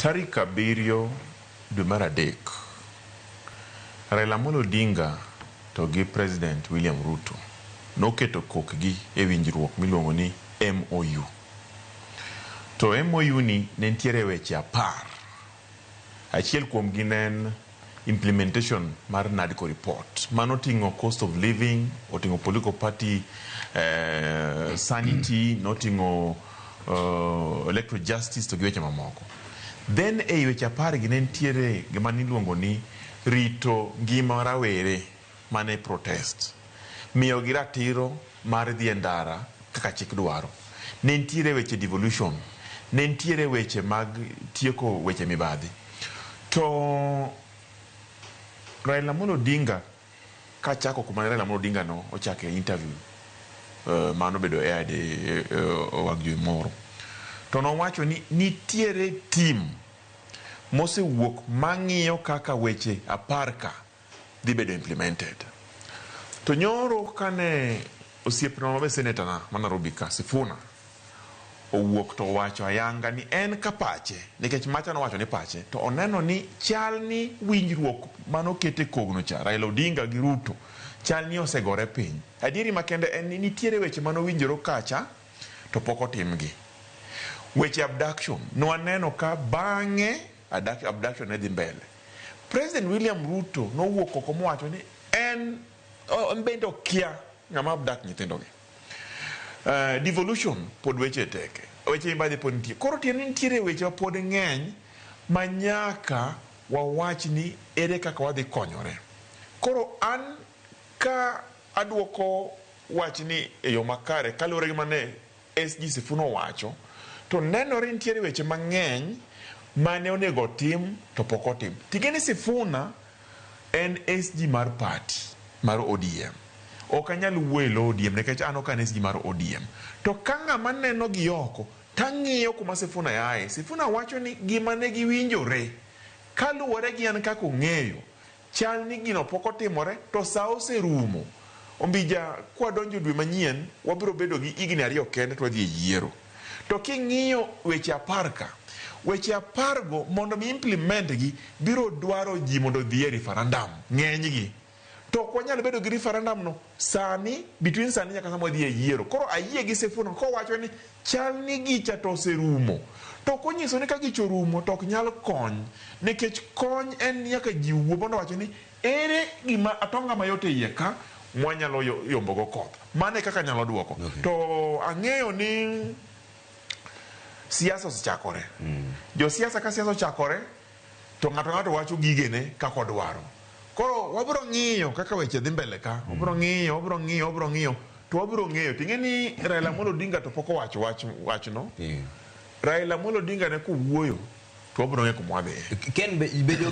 Tarik 7 dwe mar 3, Raila Amolo Odinga to gi President William Ruto noketo kokgi e winjruok miluongo ni MOU. To MOU ni ne nitiere weche 10. Achiel kuomgi ne en implementation mar NADCO report. Mano oting'o cost of living, oting'o political party sanity, noting'o electoral justice to gi weche mamoko. Then ei weche 10 gi ne nitiere gima niluongo ni rito ngima rawere mane protest. Miyogi ratiro mar dhi e ndara kaka chik dwaro. Ne nitiere weche devolution, ne nitiere weche mag tieko weche mibadhi. To Raila Amolo Odinga kachako kuma ne Raila Amolo Odinga no ochake interview mano bedo aired e wang' jowi moro. To nowacho ni nitiere team mosewuok mang'iyo kaka weche 10 ka dhi bedo implemented. To nyoro kane osiepna mabe senator na ma Nairobi ka, Sifuna, owuok to owacho ayanga ni en ka pache, nikech macha nowacho ni pache, to oneno ni chal ni winjruok manokete kogno cha, Raila Odinga gi Ruto, chal ni osegore piny. Adieri makende en ni nitiere weche manowinjore kacha to pok otimgi. Weche abduction, nwaneno ka bang'e abduction ne dhi mbele. President William Ruto nowuok oko mowacho ni en bende okia ng'ama abduct nyithindogi. Devolution pod weche teke. Weche mibadhi pod nitie. Koro tiende ni nitiere weche ma pod ng'eny ma nyaka wawach ni ere kaka wadhi konyore. Koro an ka aduoko wach ni e yo makare kaluwore gi mane SG Sifuna owacho, to nenore nitiere weche mang'eny mane onego otim to pok otim. Ting'e ni Sifuna en SG mar party mar ODM. Ok anyal wuoyo e lo ODM nikech an ok an SG mar ODM. To ka ng'ama neno gi oko, tang'iyo kuma Sifuna yae. Sifuna wacho ni gima ne giwinjore kaluwore gi an kaka ong'eyo, chal ni gino pok otimore to sa oserumo. Ombija, kwadonjo dwe manyien, wabiro bedo gi higni 2 kende to wadhi e yiero. To king'iyo weche 10 ka, weche 10 go mondo mi implement gi biro dwaro ji mondo odhi e referendum, ng'enygi. To ok wanyal bedo gi referendum no sani, between sani nyaka sama wadhi e yiero. Koro ayie gi Sifuna kowacho ni chal ni gicha to oserumo. To ok onyiso ni ka gicha orumo to ok nyal kony. Nikech kony en nyaka ji wuo mondo owacho ni ere gima atonga mayot e iye ka mwanyalo yombogo koth. Mano e kaka anyalo duoko. To ang'eyo ni siasa osechakore. Josiasa ka siasa ochakore to ng'ato ng'ato wacho gigene kaka odwaro. Koro wabiro ng'iyo kaka weche dhi mbele ka. Wabiro ng'iyo, wabiro ng'iyo, wabiro ng'iyo. To wabiro ng'eyo. Ting'e ni Raila Amolo Odinga to pok owacho wachno. Raila Amolo Odinga ne kowuoyo to wabiro ng'eyo kuma wadhiye. Ken be jogi